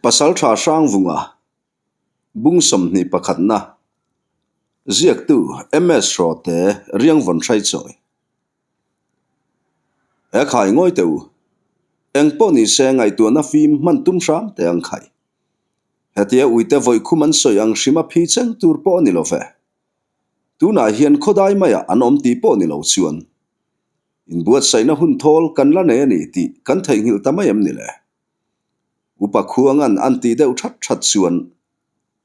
Pasaltha Hrangvunga, Bung 21 na, Ziaktu MS Hrawte Riangvawn Hraichawi. He khai ngawi teh u. Eng pawh ni se ngaihtuahna fim hman tum hram teh ang khai. Hetia uite vawikhum an sawi ang hrima phi cheng tur pawh a ni lo ve. Tunah hian khawdai maiah an awm tih pawh ni lo chuan inbuatsaihna hun thawl kan la nei a ni tih kan theihnghilh ta mai em ni le? Upa khuangan an tih deuh that that chuan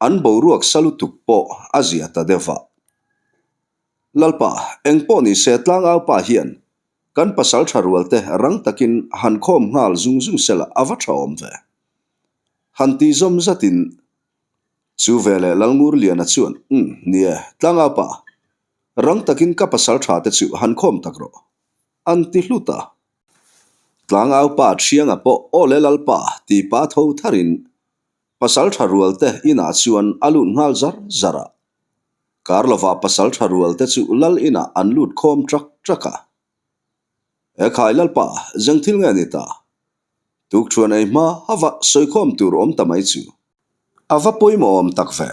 an boruak sa lutuk pawh a zia ta deuh va. Lalpa, eng pawh ni se tlangaupa hian kan pasal tha rual te rang takin han khawm nghal zung zung sela a va tha awm ve. Han tih zawm zatin chu veleh Lalngurliana chuan, Umm, ni e, tlangaupa, rang takin ka pasal tha te chu han khawm tak rawh, an ti hlut a. Tlangaupa Thianga pawh aw le Lalpa tih pa tho tharin pasal tha rual te inah chuan a lut nghal zar zar a. Kar lovah pasal tha rual te chu Lal inah an lut khawm trak trak a. E khai Lalpa, zeng thil nge ni ta? Tukṭhuan ei hma hava sawikhawm tur awm ta mai chu. A va pawimawh awm tak ve.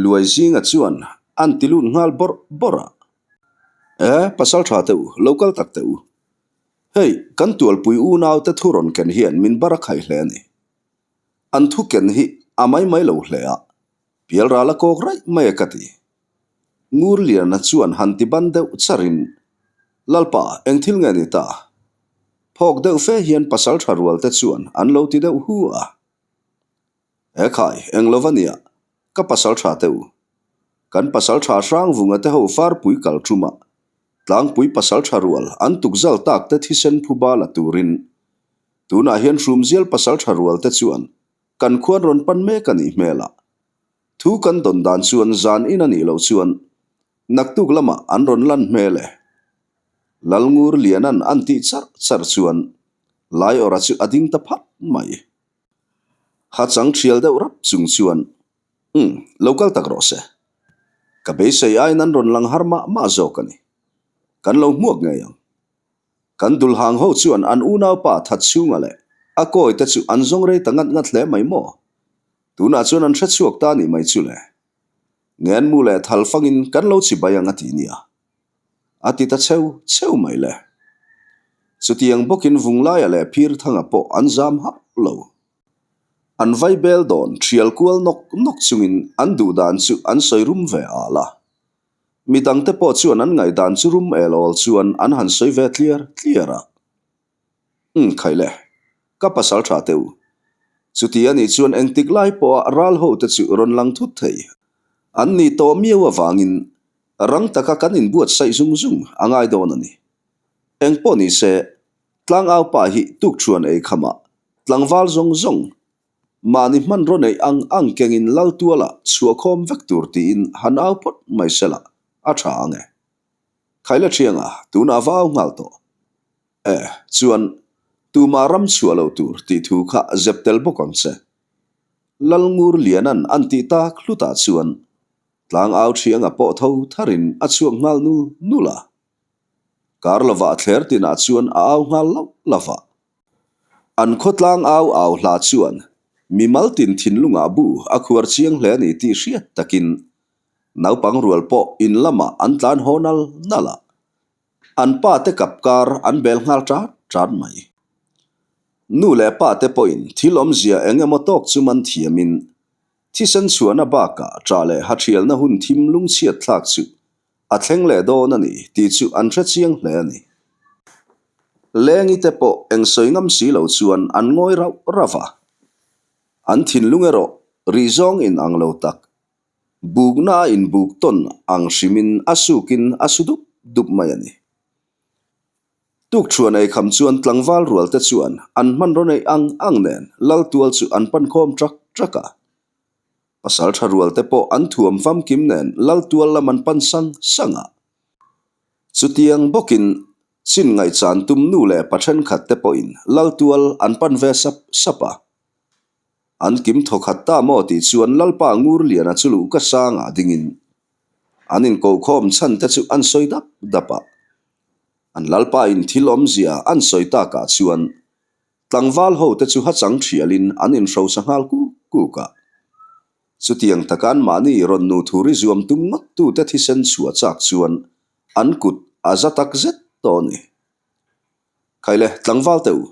Luai zinga chuan an ti lut nghal bawrh bawrh a. E, pasal tha teh u, lo kal tak teh u. Hei, kan tualpui unau te thu rawn ken hian min bar a khaih hle a ni. An thu ken hi a mai mai lo hle a, pialral a kawk raih mai a ka ti. Ngurliana chuan han ti ban deuh charin, Lalpa, eng thil nge ni ta? Phawk deuh fe hian pasal tha rual te chuan an lo ti deuh hu a. He khai, eng lo va nia, ka pasal tha teh u. Kan pasal tha Hrangvunga te ho farpui kal ṭuma tlangpui pasal tha rual an tukzal tak te thisen phuba la turin tunah hian hrumzial pasal tha rual te chuan kan khuan rawn pan mek a nih hmel a. Thu kan dawn dan chuan zan in a nih loh chuan naktuk lamah an rawn lan hmel e. Lalngur Lianan an tih charh charh chuan Laiawrha chu a ding ta phat mai. Ha chang thial deuh rap chung chuan, Umm, lo kal tak rawh se. Ka beisei aiin an rawn lang har mah mah zawk a ni. Kan lo hmuak ngei ang. Kan dulhang ho chuan an unaupa Thatchhunga leh a kawi te chu an zawng rei ta ngat ngat hle mai maw? Tunah chuan an hrechhuak ta nih mai chu le. Ngenmu leh thal fangin kan lo chibai ang a ti nia. A ti ta cheu cheu mai le. Chutiang bawkin Vunglaia leh Phirthanga pawh an zam hauh lo. An vai bel dawn thial kual nawk nawk chungin an duh dan chu an sawi rum ve al a. Midangte pawh chuan an ngaihdan chu rum el awl chuan an han sawi ve tliar tliar a. Umm khaih le, ka pasal tha teh u. Chuti a nih chuan engtik lai pawha ral ho te chu rawn lang thut thei. An nih tawh miau avangin rang taka kan inbuatsaih zung zung a ngai dawn a ni. Eng pawh ni se, tlangau pa hi tukṭhuan ei khamah tlangval zawng zawng mahni hmanraw neih ang ang kengin Laltuala chhuahkhawm vek tur tiin han au phawt mai sela a ṭha ang e. Khaila ṭhianga tunah va au nghal tawh. E, chuan tumah ram chhuah loh tur tih thu kha zep tel bawk ang che. Lalngur Lianan an tih tak hlutah chuan tlangau ṭhianga pawh tho tharin a chhuak nghal nul nul a. Kar lovah thler tinah chuan a au nghal loh lo va. An khawtlang au au hla chuan mimal tin thinlungah bu a khuar chiang hle a ni tih hriat takin naupang rual pawh in lamah an tlan haw nal nal a. An pa te kap kar an bel nghal ṭat ṭat mai. Nu leh pa te pawhin thil awmzia eng emaw tawk chu man thiamin thisen chhuahna bakah ṭah leh haṭhialna hun thim lungchhiat thlak chu a thleng leh dawn a ni tih chu an hre chiang hle a ni. Lengi te pawh eng sawi ngam si lo chuan an ngawi rauh rauh a. An thinlung erawh rih zawng in ang lo tak. Bukna a inbuk tawn ang hrimin a sukin a su dup dup mai a ni. Tukṭhuan ei kham chuan tlangval rual te chuan an hmanraw neih ang ang nen Laltual chu an pan khawm ṭak ṭak a. Pasal tha rual te pawh an thuam famkim nen Laltual lam an pan sang sang a. Chutiang bawkin chin ngaihchan tum nu leh pa thenkhat te pawhin Laltual an pan ve sap sap a. An kim thawkhat ta maw tih chuan Lalpa Ngurliana chu luh ka sangah dingin an inkohkhawm chhan te chu an sawi dap dap a. An Lalpa in thil awmzia an sawi takah chuan. Tlangval ho te chu hachang thialin an inhrosa nghal kuk kuk a. Chutiang taka an mahni rawn nu thuri zuam tum ngawt tute thisen chhuah chak chuan an kut a za tak zet tawh a ni. Khaile, tlangval te u,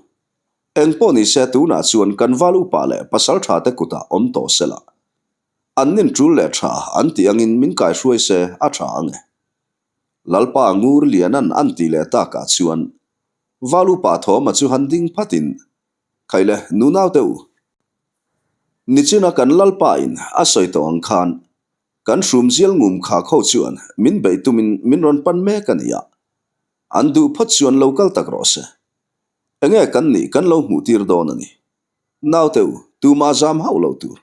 eng pawh ni se tunah chuan kan val upa leh pasal tha te kutah awm tawh se la, an nin tul leh tha an tih angin min kaihruai se a tha ang e. Lalpa ngur lianan an tih leh takah chuan Val upa Thawma chu han ding phatin, Khaile, nunau te u, nichina kan Lalpa in a sawi tawh ang khan kan hrumzial ngum khak ho chuan min beih tumin min rawn pan mek a ni a, an duh phawt chuan lo kal tak rawh se. Enge kan nih kan lo hmuh tir dawn a ni. Naute u, tumah zam hauh lo tur.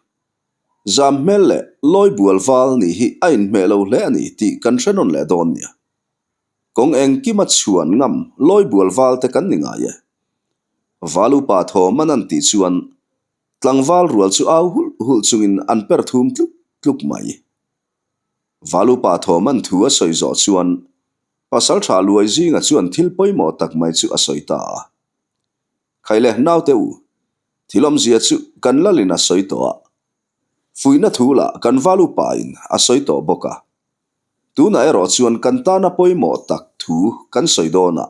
Zam hmel leh lawi bual val nih hi a inhmeh lo hle a ni tih kan hre nawn leh dawn nia. Kawng engkima chhuan ngam lawi bual val te kan ni ngai e. Val upa thawm an an tih chuan tlangval rual chu au hulh hulh chungin an per thum tluk tluk mai. Val upa thawm an thu a sawi zawh chuan pasal tha luai zinga chuan thil pawimawh tak mai chu a sawi ta a. Khaile naute u, thil awmzia chu kan lalin a sawi tawh a, fuihna thu lah kan val upain a sawi tawh bawk a. Tunah erawh chuan kan tana pawimawh tak thu kan sawi dawn a,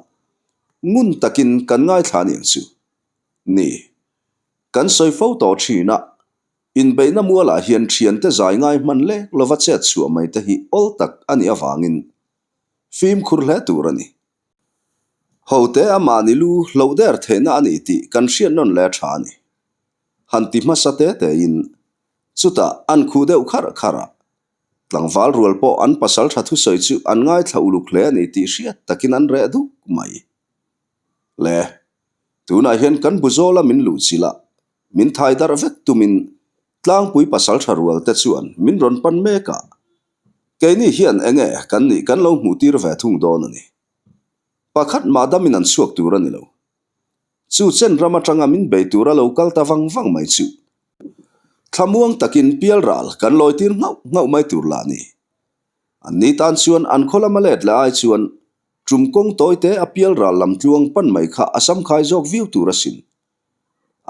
ngun takin kan ngaithla aniang chu. Ni, kan sawi fo tawh thin a, inbeihna mualah hian thiante zai ngai hman lek lova chet chhuah mai te hi awl tak a nih avangin fimkhur hle tur a ni. Hote a mahni lu hloh der theihna a ni tih kan hriat nawn leh tha a ni. Han ti hmasa te tein chutah an khuh deuh kharh kharh a. Tlangval rual pawh an pasal tha thusawi chu an ngaithla uluk hle a ni tih hriat takin an reh duk mai. Le, tunah hian kan bu zawla min luh chilh a, min thai darh vek tumin tlangpui pasal tha rual te chuan min rawn pan mek a. Keini hian enge kan nih kan lo hmuh tir ve thung dawn a ni. Pakhat mah damin an chhuak tur a ni lo. Chu chen ram atanga min bei tura lo kal ta vang vang mai chu. Thlamuang takin pialral kan lawi tir nghauh nghauh mai tur lah ni. An ni tan chuan an khaw lama let leh ai chuan tum kawng tawi te a pialral lam tluang pan mai kha a samkhai zawk viau tur asin.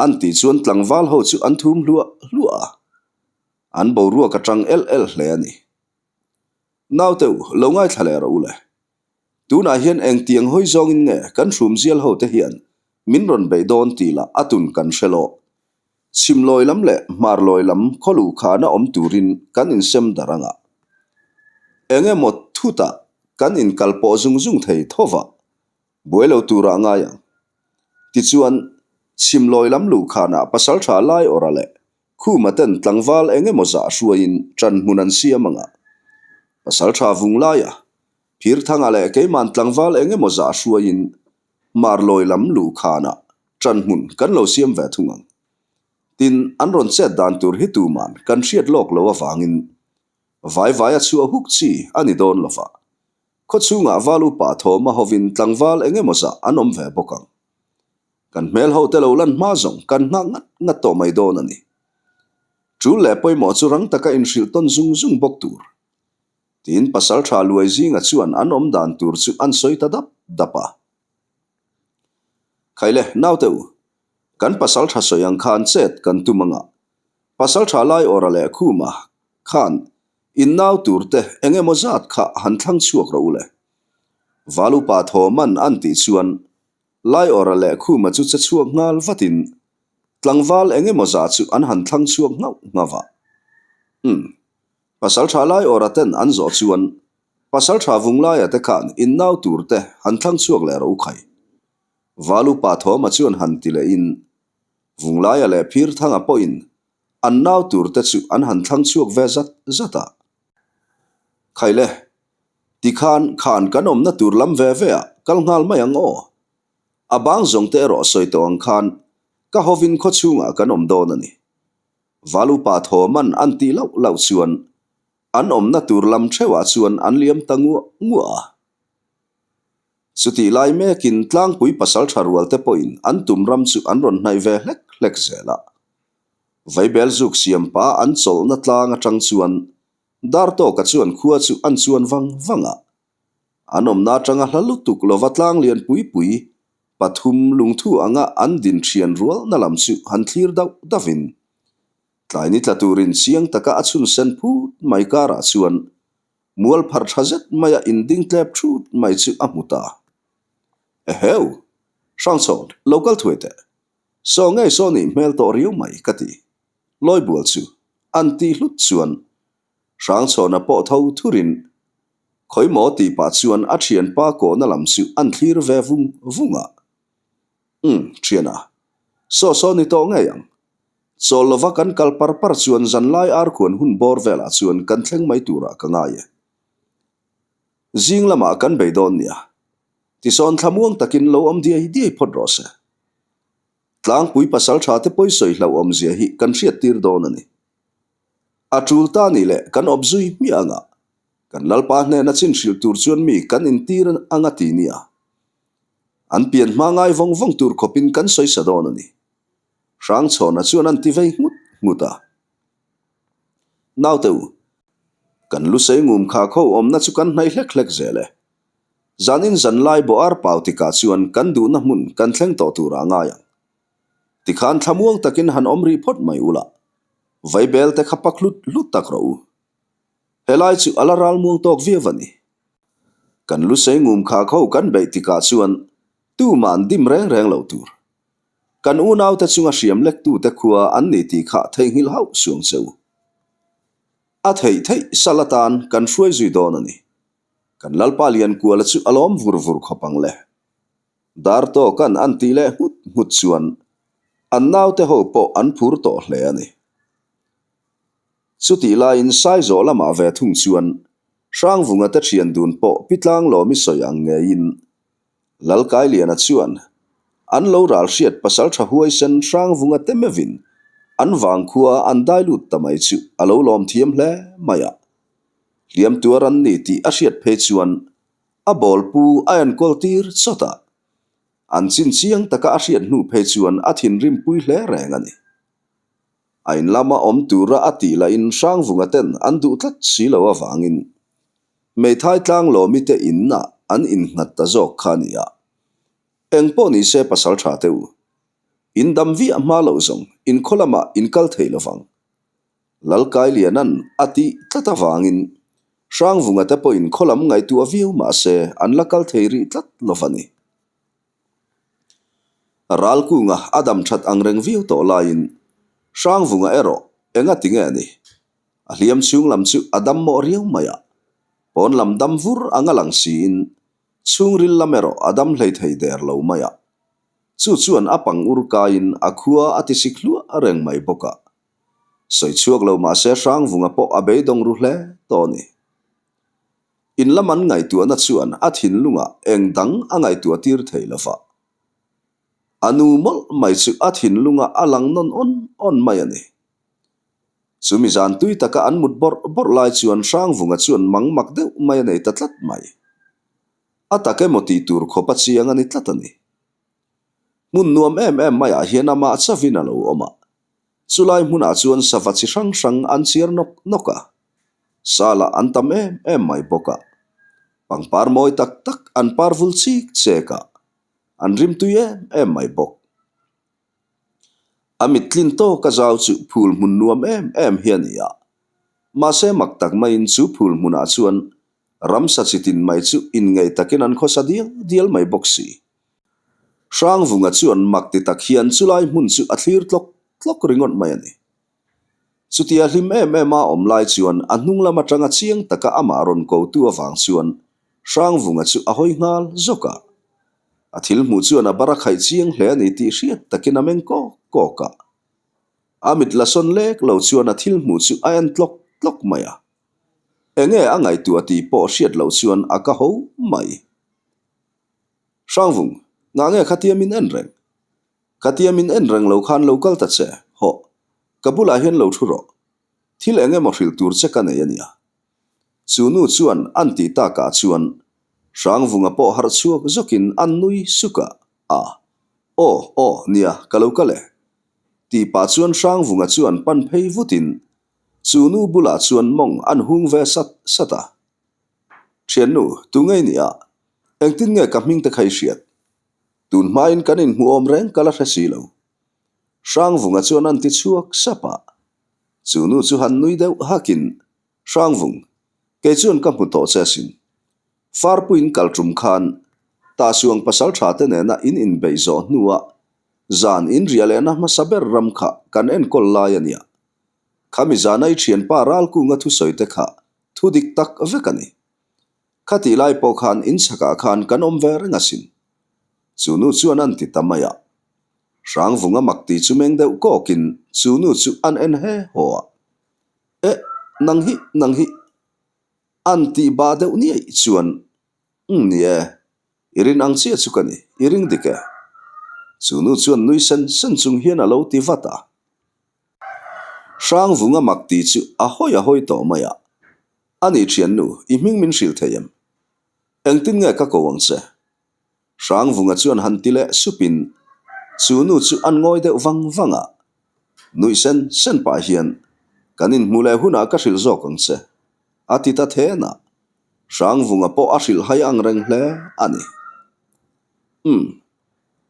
An tih chuan tlangval ho chu an thum hluah hluah a. An boruak atang el el hle a ni. Naute u, lo ngaithla leh rawh u le. Tunah hian engtiang hawi zawngin nge kan hrumzial ho te hian min rawn beih dawn tih lah a tun kan hre lawh. Chhimlawi lam leh hmarlawi lam khaw luh khana awm turin kan insem darh ang a. Eng emaw thutah kan inkal pawh zung zung thei tho va, buai lo turah ngai ang. Tichuan, chhimlawi lam luh khanah pasaltha lai awrha leh Khuma ten tlangval eng emaw zah hruaiin ṭan hmun an siam ang a. Pasalṭha vung laia Phirthanga leh keiman tlangval eng emaw zah hruaiin Marlawi lam luhkhanah ṭan hmun kan lo siam ve thung ang. Tin, an rawn chet dan tur hi tuman kan hriat lawk lo avangin vai vai a chhuah huk chi a ni dawn lo va. Khawchhungah val upa thawma hovin tlangval eng emaw zah an awm ve bawk ang. Kan hmel ho te lo lan hma zawng kan nghak ngat ngat tawh mai dawn a ni. Tul leh pawimawh chu rang taka inhrilh tawn zung zung bawk tur. Tiin pasaltha luai zinga chuan an awm dan tur chu an sawi ta dap dap a. Khaile, naute u, kan pasaltha sawi ang khan chet kan tum anga, pasaltha lai awra leh khuma khan in nau tur te eng emaw zat kha han thlang chhuak rawh u le. Valupa thawman an tih chuan Laiawra leh Khuma chu che chhuak nghal vatin tlangval eng emaw zah chu an han thlang chhuak nghauh nghauh a. Umm. Pasaltha Laiawra ten an zawh chuan Pasaltha Vunglaia te khan in nau tur te han thlang chhuak leh rawh u khai. Valupa Thawma chuan han ti lehin Vunglaia leh Phirthanga pawhin an nau tur te chu an han thlang chhuak ve zat zat a. Khaile, tikhan khan kan awmna tur lam ve ve ah kal nghal mai ang aw. A bang zawng te erawh sawi tawh ang khan ka hovin khaw chhungah kan awm dawn a ni. Valupa Thawman an tih lauh lauh chuan an awmna tur lam theuhah chuan an liam ta nguah nguah a. Chutih lai mekin tlangpui pasaltha rual te pawhin an tum ram chu an rawn hnaih ve hlek hlek zel a. Vaibel zuk siam pa an chawlhna tlang atang chuan Dartawka chuan khua chu an chuan vang vang a. An awmna atanga hla lutuk lova tlang lian pui pui. pathum lungthu anga an din thian rualna lam chu han thlir dauh dauhin tlai ni tla turin chiang taka a chhun sen phut mai karah chuan mual pharh tha zet maia inding tlep thut mai chu a hmu ta. Eheu! Hrangchhawn, lo kal thuai teh. Saw ngei saw nih hmel tawh riau mai ka ti. Lawibual chu an tih hlut chuan Hrangchhawna pawh tho thurin khawi maw tih pah chuan a thianpa kawhna lam chu an thlir ve vung vung a. Umm, thiana, saw saw ni tawh ngei ang. Chawl lova kan kal par par chuan zanlai arkhuan hun bawr velah chuan kan thleng mai turah ka ngai e. Zing lamah kan bei dawn nia. Tisawn thlamuang takin lo awm diai diai phawt rawh se. Tlangpui pasal tha te pawisawi hlauhawmzia hi kan hriattir dawn a ni. A tul ta nih leh kan awp zui hmiah anga kan Lalpa hnena chin hrilh tur chuan mi kan intir anga ti nia. An pian hma ngai vawng vawng tur khawpin kan sawisa dawn a ni. Hrangchhawna chuan an ti vei nghut nghut a. Naute u, kan lusei ngum kha kho awmna chu kan hnaih hlek hlek zel e. Zanin zanlai bawh ar pau tikah chuan kan duhna hmun kan thleng tawh turah a ngai ang. Tikhan thlamuang takin han awm rih phawt mai ula, vaibel te kha pak hlut hlut tak rawh u. Helai chu a la ral muang tawk viau a ni. Kan lusei ngum kha kho kan beih tikah chuan tumah an dim reng reng lo tur. Kan unaute chunga hriam lektute khua an ni tih kha theihnghilh hauh suang che u. A theih theih sal atan kan hruai zui dawn a ni. Kan Lalpa Liankuala chu a lawm vur vur khawp ang le. Dar tawka'n an tih leh nghut nghut chuan an naute ho pawh an phur tawh hle a ni. Chutih laiin Saizawh lamah ve thung chuan Hrangvunga te thian dun pawh Pitlang lawmi sawi ang ngeiin Lalkailiana chuan an lo ral hriat pasal tha huaisen Hrangvunga te meuhin an vangkhua an dai lut ta mai chu a lo lawm thiam hle mai a. Hliam tuar an ni tih a hriat phei chuan a bawl pu a enkawl tir chawt a, an chin chiang taka a hriat hnu phei chuan a thinrim pui hle reng a ni. A in lama awm tura a tih lahin Hrangvunga ten an duh tlat si lo avangin Hmeithai tlanglawmi te inah an innghat ta zawk kha a ni a. Eng pawh ni se pasal tha teh u. In dam viah hma loh zawng in khaw lamah in kal thei lovang. Lalkailianan a tih tlat avangin Hrangvunga te pawhin khaw lam ngaihtuah viau mah se an la kal thei rih tlat lo va ni. Ralkunga a dam that ang reng viau tawh laiin Hrangvunga erawh enga ti nge ni? A hliam chhung lam chu a dam mawh riau mai a, pawn lam dam vur anga lang siin chhungril lam erawh a dam hlei thei der lo mai a. Chu chuan a pang ur kaiin a khua a tisik hluah reng mai bawk a. Sawi chhuak lo mahse Hrangvunga pawh a beidawng ru hle tawh a ni. In lam an ngaihtuahna chuan a thinlungah eng dang a ngaihtuah tir thei lo va. A nu mawlh mai chu a thinlungah a lang nawn awn awn mai a ni. Chumi zan tui taka an mut bawrh bawrh lai chuan Hrangvunga chuan mang mak deuh mai a nei ta tlat mai. A tak emaw tih tur khawp a chiang a ni tlat a ni. Hmun nuam em em maiah hian amah chavin a lo awm a. Chulai hmunah chuan sava chi hrang hrang an chiar nawk nawk a, sa lah an tam em em mai bawk a. Pangpar mawi tak tak an par vul chik chek a, an rimtui em em mai bawk. A mittlin tawka zau chu phul hmun nuam em em hi a ni a, mahse mak tak maiin chu phul hmunah chuan ramsa chi tin mai chu inngeih takin an khawsa dial dial mai bawk si. Hrangvunga chuan mak ti tak hian chulai hmun chu a thlir tlawk tlawk ringawt mai a ni. Chutia hlim em em a awm lai chuan a hnung lam atanga chiang taka amah rawn kotu avang chuan Hrangvunga chu a hawi nghal zawk a. A thil hmuh chuan a bar a khaih chiang hle a ni tih hriat takin a meng kawk kawk a. A mit la sawn lek lo chuan a thil hmuh chu a en tlawk tlawk mai a. Enge a ngaihtuah tih pawh hriat loh chuan a ka ho mai. Hrangvung, ngah nge khatia min en reng? Khatia min en reng lo khan lo kal ta che, hawh, ka bulah hian lo thu rawh. Thil eng emaw hrilh tur che ka nei a nia. Chu nu chuan an tih takah chuan Hrangvunga pawh harh chhuak zawkin an nui suk a, A, aw, aw, nia, ka lo kal e. Tih pah chuan Hrangvunga chuan pan phei vutin chu nu bulah chuan mawng an hung ve sat sat a. Thiannu, tu ngei nia? Engtin nge ka hming te kha i hriat? Tun hmain kan inhmuhawm reng ka la hre si lo. Hrangvunga chuan an ti chhuak sap a. Chu nu chu han nui deuh hakin, Hrangvung, kei chuan ka hmu tawh che asin. Farpuiin kal tum khan Tahsuang pasaltha te nena in inbeih zawh hnuah zan in riah lehna hmasa ber ram kha kan enkawl lai a nia. Khami zana i thianpa Ralkunga thusawi te kha thu dik tak vek a ni. Khatih lai pawh khan in chhakah khan kan awm ve reng asin. Chu nu chuan an ti ta mai a. Hrangvunga mak tih chu meng deuh kawkin chu nu chu an en he haw a. Eh, nang hi, nang hi. An tih bah deuh niaih chuan, Umm ni e, i rin ang chiah chu ka ni, i ring dik e. Chu nu chuan nui sen sen chung hian a lo ti vat a. Hrangvunga mak tih chu a hawi a hawi tawh mai a. A nih thiannu, i hming min hrilh thei em? Engtin nge ka ko ang che? Hrangvunga chuan han ti leh supin chu nu chu an ngawi deuh vang vang a. Nuih sen sen pah hian, Kan inhmuh leh hunah ka hrilh zawk ang che, a ti ta then a. Hrangvunga pawh a hrilh hai ang reng hle a ni. Umm,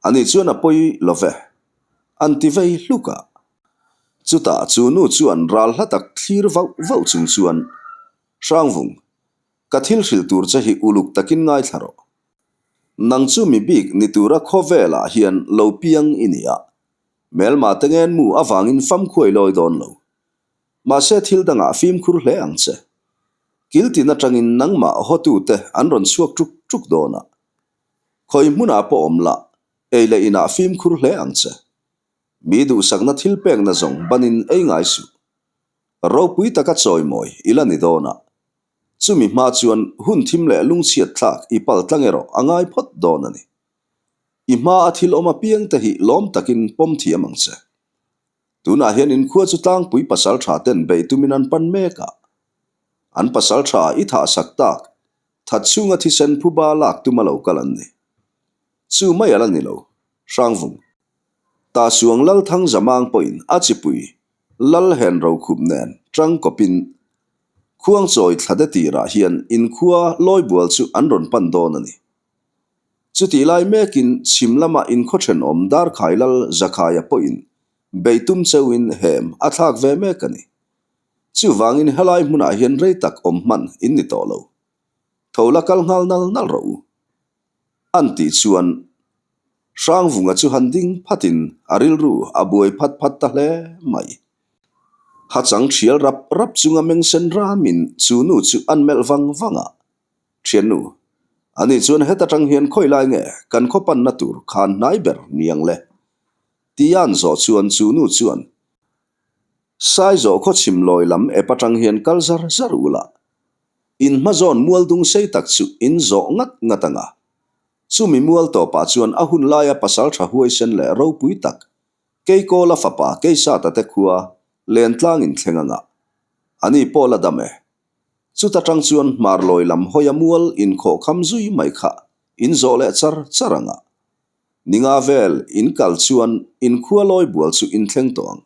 ani chuan a pawi lo ve, an ti vei hluk a. Chutah chu nu chuan ral hla tak thlir vauh vauh chung chuan, Hrangvung, ka thil hrilh tur che hi uluk takin ngaithla rawh. Nang chu mi bik ni tura khawvelah hian lo piang i ni a, Melma te ngen mu avangin famkhuai lawi dawn lo. Mahse thil dangah fimkhur hle ang che. Kiltin atangin nangmah hawtute an rawn chhuak tuk tuk dawn a. Khawi hmunah pawh awm la, ei leh inah fimkhur hle ang che. Mi duhsakna thil pekna zawng banin ei ngai suh. Ropui taka chawimawi i la ni dawn a. Chumi hma chuan hun thim leh lungchhiat thlak i pal tlang erawh a ngai phawt dawn a ni. I hma a thil awm apiang te hi lawm takin pawm thiam ang che. Tunah hian inkhua chu tlangpui pasal tha ten beih tumin an pan mek a. An pasal tha i thah sak tak, that chhunga thisen phuba lak tuma lo kal an ni. Chu mai a la ni lo, Hrangvung. Tahsuang Lalthang Zamang pawhin a chipui Lal hen rokhup nen tang kawpin Khuangchawi thlade tirah hian inkhua Lawibual chu an rawn pan dawn a ni. Chutih lai mekin chhim lama inkhaw thenawm Darkhai Lal Zakhaia pawhin beitum cheuhin hem a thlak ve mek a ni. Chuvangin helai hmunah hian rei tak awm hman in ni tawh lo. Tho la kal nghal nal nal rawh u. An tih chuan Hrangvunga chu han ding phatin a rilru a buai phat phat ta hle mai. Hachang thial rap rap chunga mengsen ramin chu nu chu an melh vang vang a. Thiannu, ani chuan heta tang hian khawi lai nge kan khaw panna tur khan hnai ber niang le? Tian zawh chuan chu nu chuan Saizawh khaw chhim lawi lam ep atang hian kal zar zar ul a, in hma zawn mual dung sei tak chu in zawh ngat ngat ang a. Chumi mual tawpah chuan a hun laia pasal tha huaisen leh ropui tak Keikawla fapa Keisata te khua Lentlang in thleng ang a, ani pawh la dam e. Chuta tang chuan hmar lawi lam hawia mual inkhawh kham zui mai kha in zawh leh char char ang a. Ninga vel in kal chuan in khua lawi bual chu in thleng tawh ang.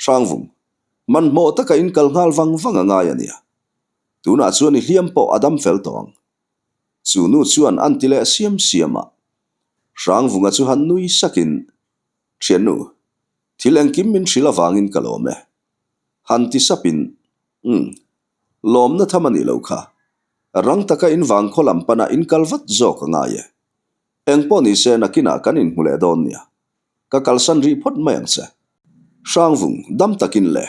Hrangvung, hmanhmawh taka in kal nghal vang vang a ngai a nia. Tunah chuan i hliam pawh a dam fel tawh ang. Chu nu chuan an ti leh siam siam a. Hrangvunga chu han nui sakin, Thiannu, thil engkim min hrilh avangin ka lawm e. Han ti sapin, Umm, lawmna tham a nih loh kha. Rang taka in vangkhaw lam pana in kal vat zawk a ngai e. Engpawh ni se nakinah kan inhmu leh dawn nia. Ka kalsan rih phawt mai ang che. Hrangvung, dam takin le.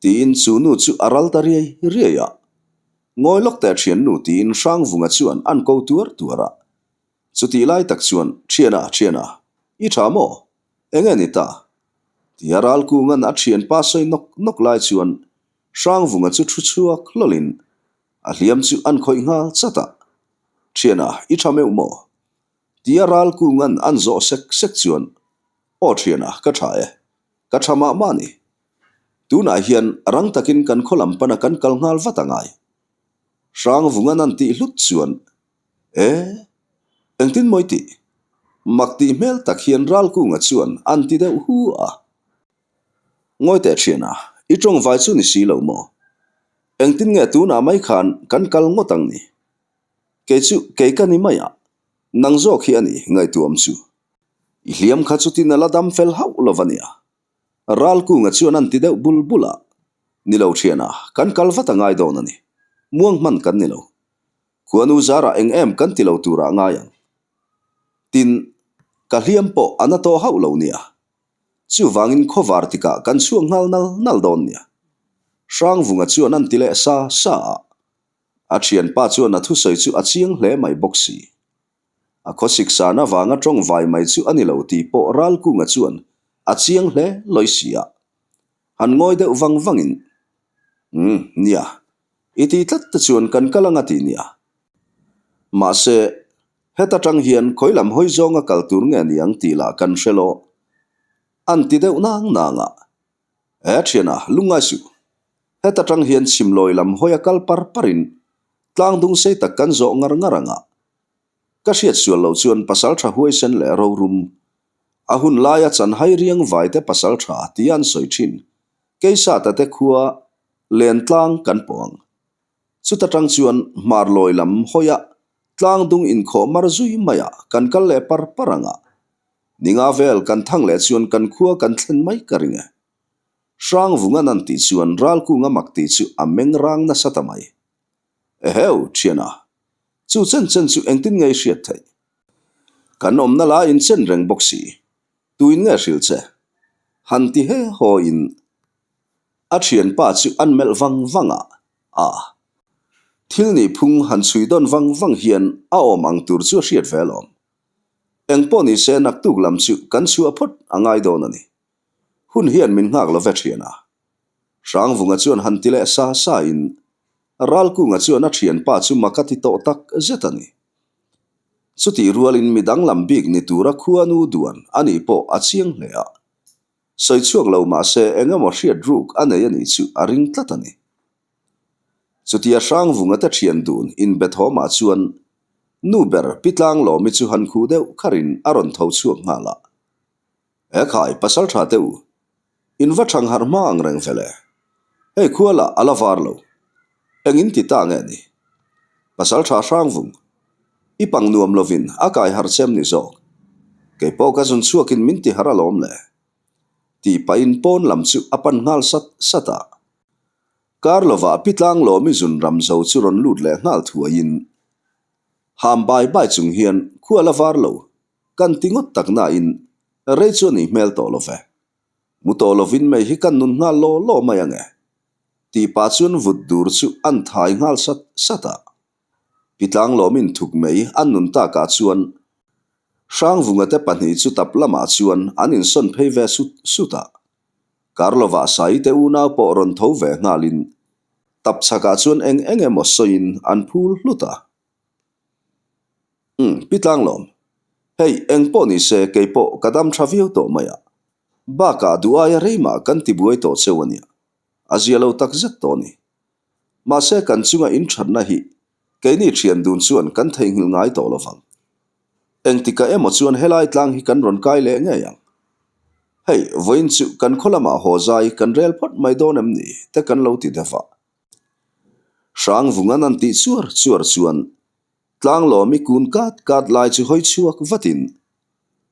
Tiin chu nu chu a ral ta riai riai a. Ngawi lawk teh thiannu tiin Hrangvunga chuan an ko tuar tuar a. Chutih lai tak chuan, Thiana, Thiana, i tha maw? Enge ni ta? Tia Ralkunga'n a thianpa sawi nawk nawk lai chuan Hrangvunga chu thu chhuak hlawlin a hliam chu an khawih nghal chat a. Thiana, i tha meuh maw? Tia Ralkunga'n an zawh sek sek chuan, Aw thiana, ka tha e. Ka tha mah mah ni. Tunah hian rang takin kan khaw lam pana kan kal nghal vat a ngai. Hrangvunga'n an tih hlut chuan E! Engtin mawi tih? Mak tih hmel tak hian Ralkunga chuan an ti deuh hu a. Ngawi teh thian a, i tawngvai chu ni si lo maw? Engtin nge tunah mai khan kan kal ngawt ang ni? Kei chu kei ka ni mai a. Nang zawk hi a ni ngaihtuam chu. I hliam kha chutin a la dam fel hauh lo va nia. Ralkunga chuan an ti deuh bul bul a, Ni lo thiana, kan kal vat a ngai dawn a ni. Muang hman kan ni lo. Khuanu zarah eng em kan ti lo turah ngai ang. Tin, ka hliam pawh a na tawh hauh lo nia. Chuvangin khawvar tikah kan chhuak nghal nal nal dawn nia. Hrangvunga chuan an ti leh sa sa a. A thianpa chuan a thusawi chu a chiang hle mai bawk si. A khawsik san avanga tawng vai mai chu a ni lo tih pawh Ralkunga chuan a chiang hle lawi si a. Han ngawi deuh vang vangin, Umm, nia, i ti tlat te chuan kan kal anga ti nia. Mahse, heta tang hian khawi lam hawi zawnga kal tur nge niang tih lah kan hre lo. An ti deuh nang nang a. He thiana, lungngai suh. Heta tang hian chhimlawi lam hawi a kal par parin tlang dung sei tak kan zawh ngar ngar ang a. Ka hriat sual loh chuan pasal tha huaisen leh rorum. A hun laia chanhai riang vaite pasal tha tia an sawi thin. Keisata te khua Lentlang kan pawh ang. Chuta tang chuan hmarlawi lam hawi a tlang dung inkhawh mar zui mai a kan kal leh par par ang a. Ninga vel kan thang leh chuan kan khua kan thlen mai ka ring e. Hrangvungan an tih chuan Ralkunga mak tih chu a meng rang nasa ta mai. Eheu, thiana, chu chen chen chu engtin nge i hriat theih? Kan awmna la in chen reng bawk si, tuin nge hrilh che? Han ti he haw in a thianpa chu an melh vang vang a, a thil nih phung han chhui dawn vang vang hian a awm ang tur chu a hriat ve alawm. Engpawh ni se naktuk lam chu kan chhuah phawt a ngai dawn a ni. Hun hian min nghak lo ve thian a. Hrangvunga chuan han ti leh sa sa in Ralkunga chuan a thianpa chu mak a ti tawh tak zet a ni. Chutih rualin mi danglam bik ni tura khuanu duan a nih pawh a chiang hle a. Sawi chhuak lo mah se eng emaw hriat ruk a nei a nih chu a ring tlat a ni. Chutia Hrangvunga te thian dun inbethawmah chuan nu ber Pi Tlanglawmi chu han khuh deuh kharin a rawn tho chhuak nghal a. He khai, pasal tha teh u. In va thang harh hma ang reng vele. Hei khua lah a la var lo. Eng in ti ta nge ni? Pasal tha hrang vung. I pang nuam lovin a kai harh chem ni zawk. Kei pawh ka zun chhuakin min ti harh alawm le. Tih pahin pawn lam chu a pan nghal sat sat a. Kar lovah Pi Tlanglawmi zun ram zo chu rawn lut leh nghal thuaiin ham bai bai chung hian khua la var lo. Kan ti ngawt tak nain rei chu a nih hmel tawh lo ve. Mu tawh lovin mei hi kan nun nghal law law mai ang e. Tih pah chuan vut dur chu an thai nghal sat sat a. Pitlang lawmin thuk mei an nun takah chuan Hrangvunga te pahnih chu tap lamah chuan an insawn phei ve sut sut a. Karlovah Saite unau pawh rawn tho ve nghalin tap chhakah chuan eng eng emaw sawiin an phul hlut a. Umm, Pi Tlanglawm. Hei, eng pawh ni se kei pawh ka dam tha viau tawh mai a. Bakah duh aia rei mah kan ti buai tawh cheu a nia. A zia lo tak zet tawh a ni. Mahse kan chunga inthatna hi keini thian dun chuan kan theihnghilh ngai tawh lo vang. Engtikah emaw chuan helai tlang hi kan rawn kai leh ngei ang. Hei, vawiin chu kan khaw lamah haw zai kan rel phawt mai dawn em ni te kan lo ti deuh a. Hrangvungan an tih chuar chuar chuan Tlanglawmi kun kat kat lai chu hawi chhuak vatin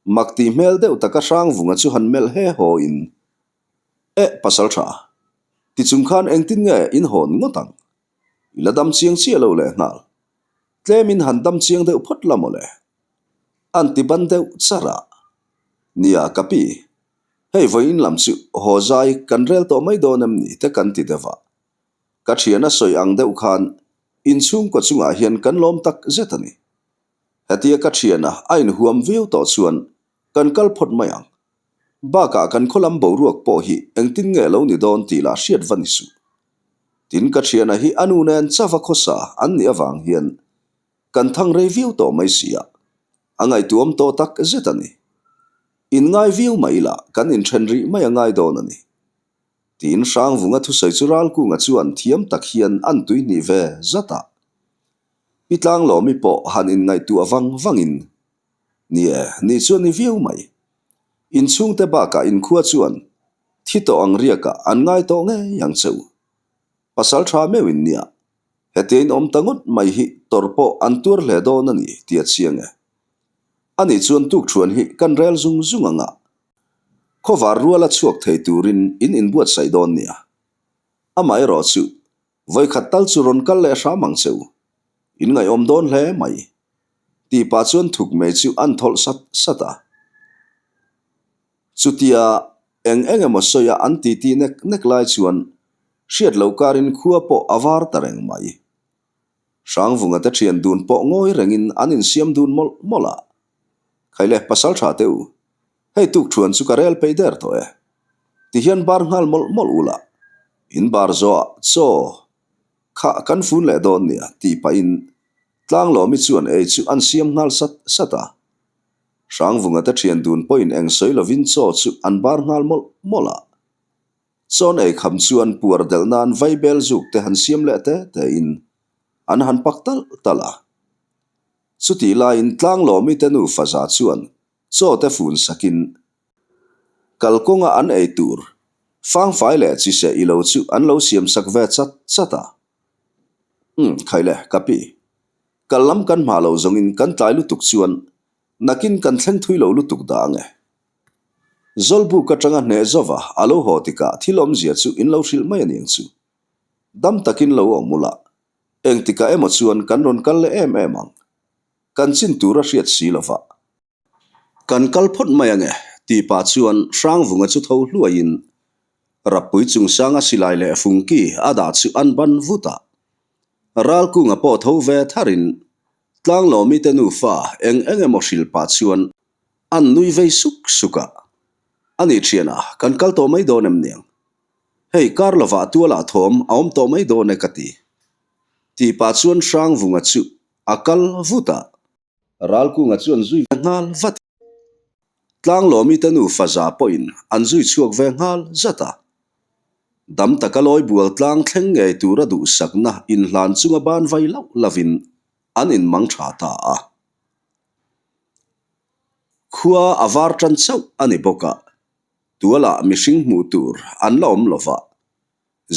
mak tih hmel deuh taka Hrangvunga chu han melh he haw in, Eh pasal tha, tichung khan engtin nge in hawn ngawt ang? I la dam chiang chiah lo leh nghal. Tlemin han dam chiang deuh phawt la mawle. An ti ban deuh char a. Nia ka pi, hei vawiin lam chu haw zai kan rel tawh mai dawn em ni te kan ti deuh a. Ka thian a sawi ang deuh khan inchhungkaw chungah hian kan lawm tak zet a ni. Hetia ka thiana a inhuam viau tawh chuan kan kal phawt mai ang. Bakah kan khaw lam boruak pawh hi engtin nge lo ni dawn tih lah hriat va ni suh. Tin ka thiana hi a nu nen chava khawsa an nih avang hian kan thang rei viau tawh mai si a, a ngaihtuam tawh tak zet a ni. Inngai viau mai ila kan inthen rih mai a ngai dawn a ni. Tiin Hrangvunga thusawi chu Ralkunga chuan thiam tak hian an tuihnih ve zat a. Pi Tlanglawmi pawh han inngaihtuah vang vangin, Ni e, ni chu a ni viau mai. Inchhungte bakah inkhua chuan thi tawh ang riakah an ngai tawh ngei ang che u. Pasal tha meuhin nia, hetia in awm ta ngawt mai hi tawrh pawh an tuar hle dawn a ni tih a chiang e. Ani chuan tukṭhuan hi kan rel zung zung ang a, khawvar ruala chhuak thei turin in inbuatsaih dawn nia. Amaherawh chu vawikhat tal chu rawn kal leh hram ang che u. In ngaihawm dawn hle mai. Tih pah chuan thuk mei chu an thawlh sat sat a. Chutia eng eng emaw sawia an titi nek nek lai chuan hriat loh karin khua pawh a var ta reng mai. Hrangvunga te thian dun pawh ngawi rengin an insiam dun mawlh mawlh a. Khaile pasal tha teh u, hei tuk thuan chu ka rel peih der tawh e. Tihian bar nghal mawlh mawlh ula, in bar zawhah chaw kha kan fun leh dawn nia tih pahin Tlanglawmi chuan ei chu an siam nghal sat sat a. Hrangvunga te thian dun pawhin eng sawi lovin chaw chu an bar nghal mawlh mawlh a. Chawn ei kham chuan puar delh nan vaibel zuk te han siam leh te te in an han pak talh talh a. Chutih laiin Tlanglawmi te nu Faza chuan chaw te fun sakin kalkawnga an ei tur fangfai leh chiseh ilo chu an lo siam sak ve chat chat a. Umm, khaile, ka pi. Kal lam kan hma lo zawngin kan tlai lutuk chuan nakin kan thleng thui lo lutuk dah ang e. Zawlbuk atanga hneh zova a lo haw tikah thil awmzia chu in lo hrilh mai a niang chu. Dam takin lo awm ula, engtikah emaw chuan kan rawn kal leh em em ang. Kan chin tur a hriat si lova. Kan kal phawt mai ange, tih pah chuan Hrangvunga chu tho hluaiin Rappui chungsanga silai leh fungki a dah chu an ban vut a. Ralkunga pawh tho ve tharin Tlanglawmi te nufa eng eng emaw hrilh pah chuan An nui vei suk suk a, A nih thian a, kan kal tawh mai dawn em niang? Hei kar lovah tualah thawm a awm tawh mai dawn e ka ti. Tih pah chuan Hrangvunga chu a kal vut a. Ralkunga chuan zui ve nghal vat. Tlanglawmi te nu Faza pawhin an zui chhuak ve nghal zat a. Dam taka lawi bual tlang thleng ngei tura duhsakna inhlan chunga ban vai lauh lovin an inmang tha ta a. Khua a var tan chauh a ni bawk a, tualah mihring hmuh tur an la awm lo va,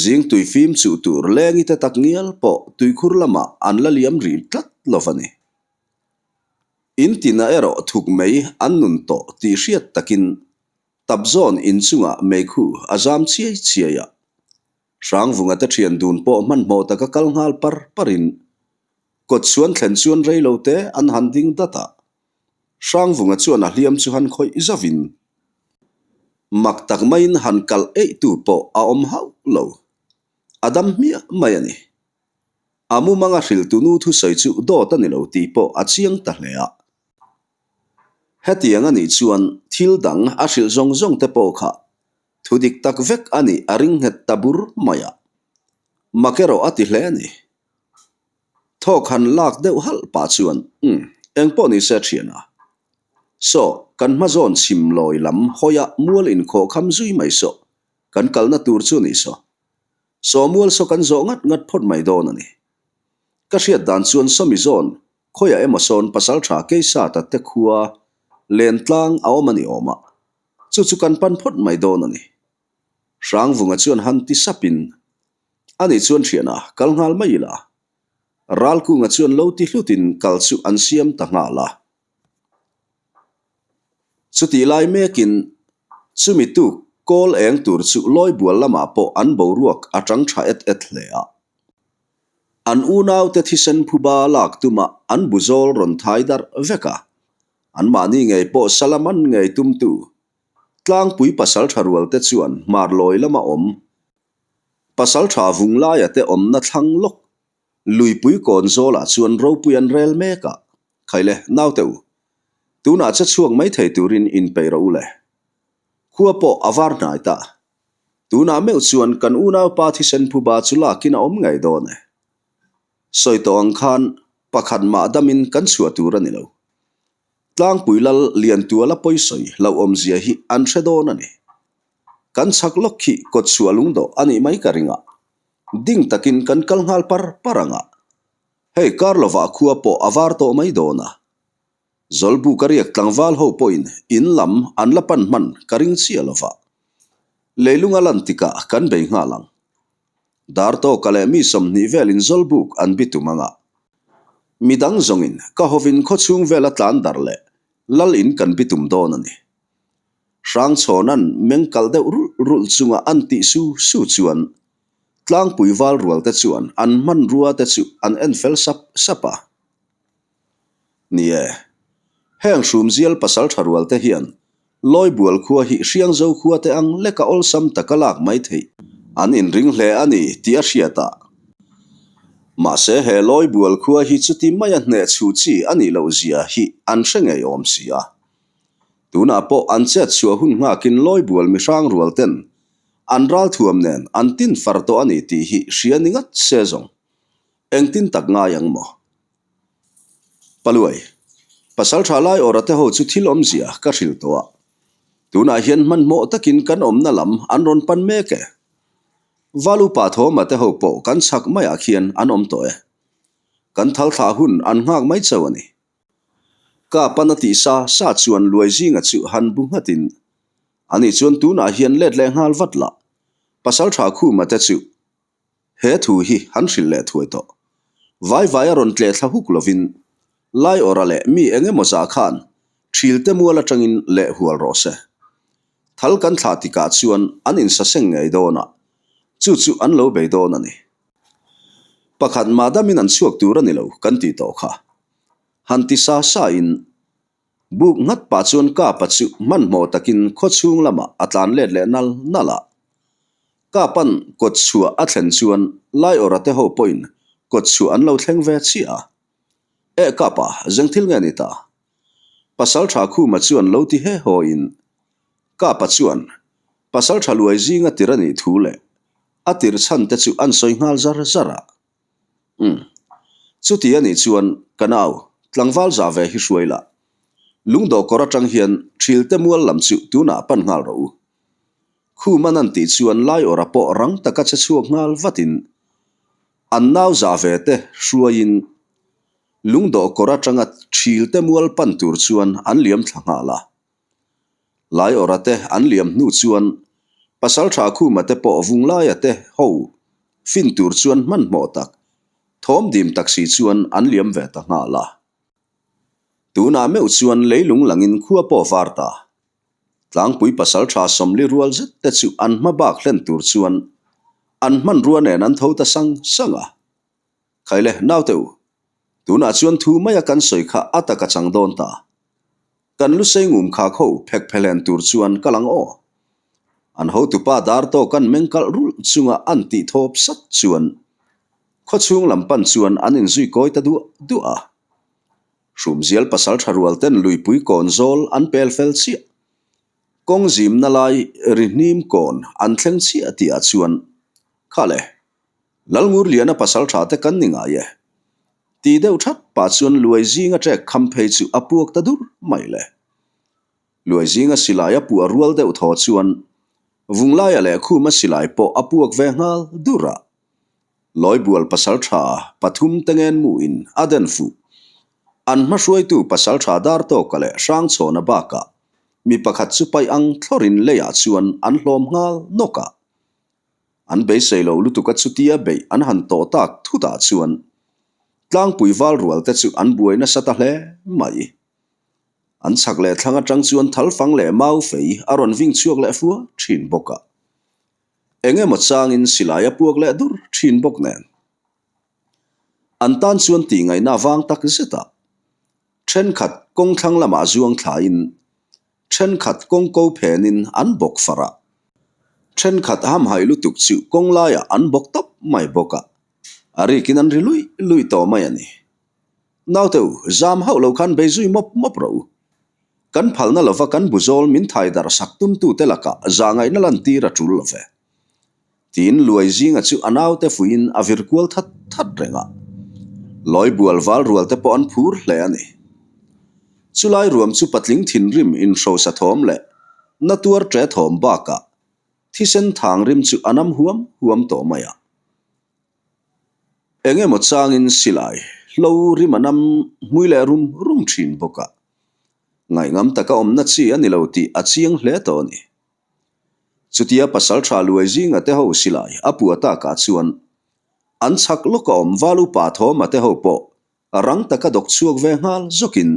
zing tui fim chuh tur lengi te tak ngial pawh tuikhur lamah an la liam rih tlat lo va ni. In tinah erawh thuk mei an nun tawh tih hriat takin tapzawn inchungah meikhu a zam chiai chiai a, Hrangvunga te thian dun pawh hmanhmawh taka kal nghal par parin Kawt chuan thlen chuan rei lo te an han ding dat a, Hrangvunga chuan a hliam chu han khawih zauhin mak tak maiin han kalh eih tu pawh a awm hauh lo. A dam hmiah mai a ni. A mumanga hriltu nu thusawi chu dawt a ni lo tih pawh a chiang ta hle a. Hetiang a nih chuan thil dang a hrilh zawng zawng te pawh kha thu dik tak vek a nih a ring nghet ta bur mai a. Mak erawh a ti hle a ni. Thawk han lak deuh halh pah chuan, Umm, eng pawh ni se thian a. Saw, kan hma zawn chhim lawi lam hawiah mual inkhawh kham zui mai saw, kan kalna tur chu ni saw. Saw mual saw kan zawh ngat ngat phawt mai dawn a ni. Ka hriat dan chuan sawmi zawn khawiah emaw sawn pasal tha Keisata te khua len tlang a awm a ni awm a, chu chu kan pan phawt mai dawn a ni. Hrangvunga chuan han ti sapin, Ani chuan thiana kal nghal mai ila. Ralkunga chuan lo ti hlutin kal chu an siam ta nghal a. Chutih lai mekin chumi tuk kawl eng tur chu Lawibual lamah pawh an boruak a tang tha et et hle a. An unaute thisen phuba lak tuma an buzawl rawn thai darh vek a, anmahni ngei pawh Salaman ngei tumtu Tlangpui pasaltha rualte chuan hmarlawi lama awm Pasal tha vung laia te awmna thlang lawk luipui kawn zawlah chuan ropui an rel mek a, Khaile, naute u, tunah che chhuak mai thei turin inpeih rawh u le. Khua pawh a var hnai ta. Tunah meuh chuan kan unaupa thisen phuba chu lakin a awm ngei dawn e. Sawi tawh ang khan pakhat mah damin kan chhuah tur a ni lo. Tlangpui lal Liantuala pawisawi hlauhawmzia hi an hre dawn a ni. Kan chhak lawk khi kawt chhuah lungdawh a nih mai ka ring a, ding takin kan kal nghal par par ang a, hei kar lovah khua pawh a var tawh mai dawn a. Zawlbuk a riak tlangval ho pawhin in lam an la pan hman ka ring chiah lova, leilung a lan tikah kan bei nghal ang. Dar tawka leh mi 20 velin Zawlbuk an bitum ang a, midang zawngin ka hovin khawchhung vela tlan darh leh. Lal in kan bitum dawn a ni. Hrangchhawna'n meng kalh deuh rulh rulh chunga an tih su su chuan tlangpui val rual te chuan an hmanrua te chu an en fel sap sap a. Ni e, heng hrumzial pasal tha rual te hian Lawibual khua hi Hriangzo khua te ang leka awlsam taka lak mai theih an inring hle a ni tih a hriat a. Mahse he Lawibual khua hi chuti maia hneh chhuh chi a nih loh zia hi an hre ngei awm si a. Tunah pawh an chet chhuah hun nghakin Lawibual mihrang rual ten an ralthuam nen an tin far tawh a ni tih hi hria ni ngat se zawng. Engtin tak ngai ang maw? Paluai, pasal tha lai awra te ho chu thil awmzia ka hrilh tawh a. Tunah hian hmanhmawh takin kan awmna lam an rawn pan mek e. Valupa Thawma te ho pawh kan chhak maiah khian an awm tawh e. Kan thal thlah hun an nghak mai chauh a ni. Ka pan a tih sa sa chuan luai zinga chu han bu nghatin, Ani chuan tunah hian let leh nghal vat lah. Pasal tha Khuma te chu He thu hi han hrilh leh thuai tawh. Vai vai a rawn tleh thla huk lovin Laiawra leh mi eng emaw zah khan thil te mual atangin leh hual rawh se. Thal kan thlah tikah chuan an insaseng ngei dawn a, chu chu an lo bei dawn a ni. Pakhat mah damin an chhuak tur a ni lo kan tih tawh kha. Han ti sa sa in Buk nghat pah chuan Kapa chu hmanhmawh takin khaw chhung lamah a tlan let leh nal nal a. Kapa'n kawt chhuah a thlen chuan Laiawra te ho pawhin kawt chhuah an lo thleng ve chiah a. Eh Kapa, zeng thil nge ni ta? Pasal tha Khuma chuan lo ti he haw in Kapa chuan pasal tha luai zinga tir a nih thu leh a tir chhan te chu an sawi nghal zar zar a. Umm. Chuti a nih chuan ka nau, tlangval za ve hi hruai lah. Lungdawh kawr atang hian Thilte mual lam chu tunah pan nghal rawh u. Khuman an tih chuan Laiawra pawh rang taka che chhuak nghal vatin an nau za ve te hruaiin Lungdawh kawr atanga Thilte mual pan tur chuan an liam thla nghal a. Laiawra te an liam hnu chuan Pasaltha Khuma te pawh Vunglaia te ho fin tur chuan hmanhmawh tak, thawm dim tak si chuan an liam ve ta nghal a. Tunah meuh chuan leilung langin khua pawh var ta. Tlangpui Pasaltha Sawmli rual zet te chu an hma bak hlen tur chuan an hmanrua nen an tho ta sang sang a. Khaile, naute u, tunah chuan thu maia kan sawi kha a taka chang dawn ta. Kan lusei ngum khak ho phek phehlen tur chuan ka lang aw. An hotupa dar tawk an meng kalh rulh chunga an tih thawp sat chuan khawchhung lam pan chuan an inzui kawi ta duah duah a. Hrumzial pasal tha rual ten luipui kawn zawl an pel fel chiah. Kawng zimna lai ri hnim kawn an thleng chiah tih ah chuan kha le Lalngurliana pasal tha te kan ni ngai e. Ti deuh that pah chuan Luai zinga ṭek kham phei chu a puak ta dur mai le. Luai zinga silai a puah rual deuh thaw chuan Vunglaia leh Khuma silai pawh a puak ve nghal dur a. Lawibual pasal tha pathum te ngen mu in a den fuh. An hmahruaitu pasal tha Dartawka leh Hrangchhawna bakah mi pakhat chu paih ang thlawrin leiah chuan an hlawm nghal nawk a. An beisei lo lutuk a chutia beih an han tawh tak thutah chuan tlangpui val rual te chu an buai nasa ta hle mai. An chhak leh thlang atang chuan thalfang leh mau fei a rawn ving chhuak leh fua thin bawk a. Eng emaw changin silai a puak leh dur thin bawk nen. An tan chuan tih ngaihna vang tak zet a. Thenkhat kawng thlang lamah zuang thlain Thenkhat kawng ko phenin an bawk far a, thenkhat hamhaih lutuk chu kawng laiah an bawk tawp mai bawk a, a rikin an ri luih luih tawh mai a ni. Naute u, zam hauh lo khan bei zui mawp mawp rawh u. Kan phalna lova kan bu zawl min thai darh sak tumtute lakah zahngaihna lantir a tul lo ve. Tiin Luai zinga chu a naute fuiin a vir kual that that reng a. Lawi bual val rual te pawh an phur hle a ni. Chulai ruam chu patling thinrim inhrosa thawm leh na tuar ṭe thawm bakah thisen thang rim chu a nam huam huam tawh mai a. Eng emaw changin silai hlo rim a nam hmui leh rum rum ṭhin bawk a. Ngaihngam taka awmna chi a ni lo tih a chiang hle tawh a ni. Chutia pasal tha luai zinga te ho silai a puah takah chuan an chhak lawk a awm val upa Thawma te ho pawh rang taka dawk chhuak ve nghal zawkin.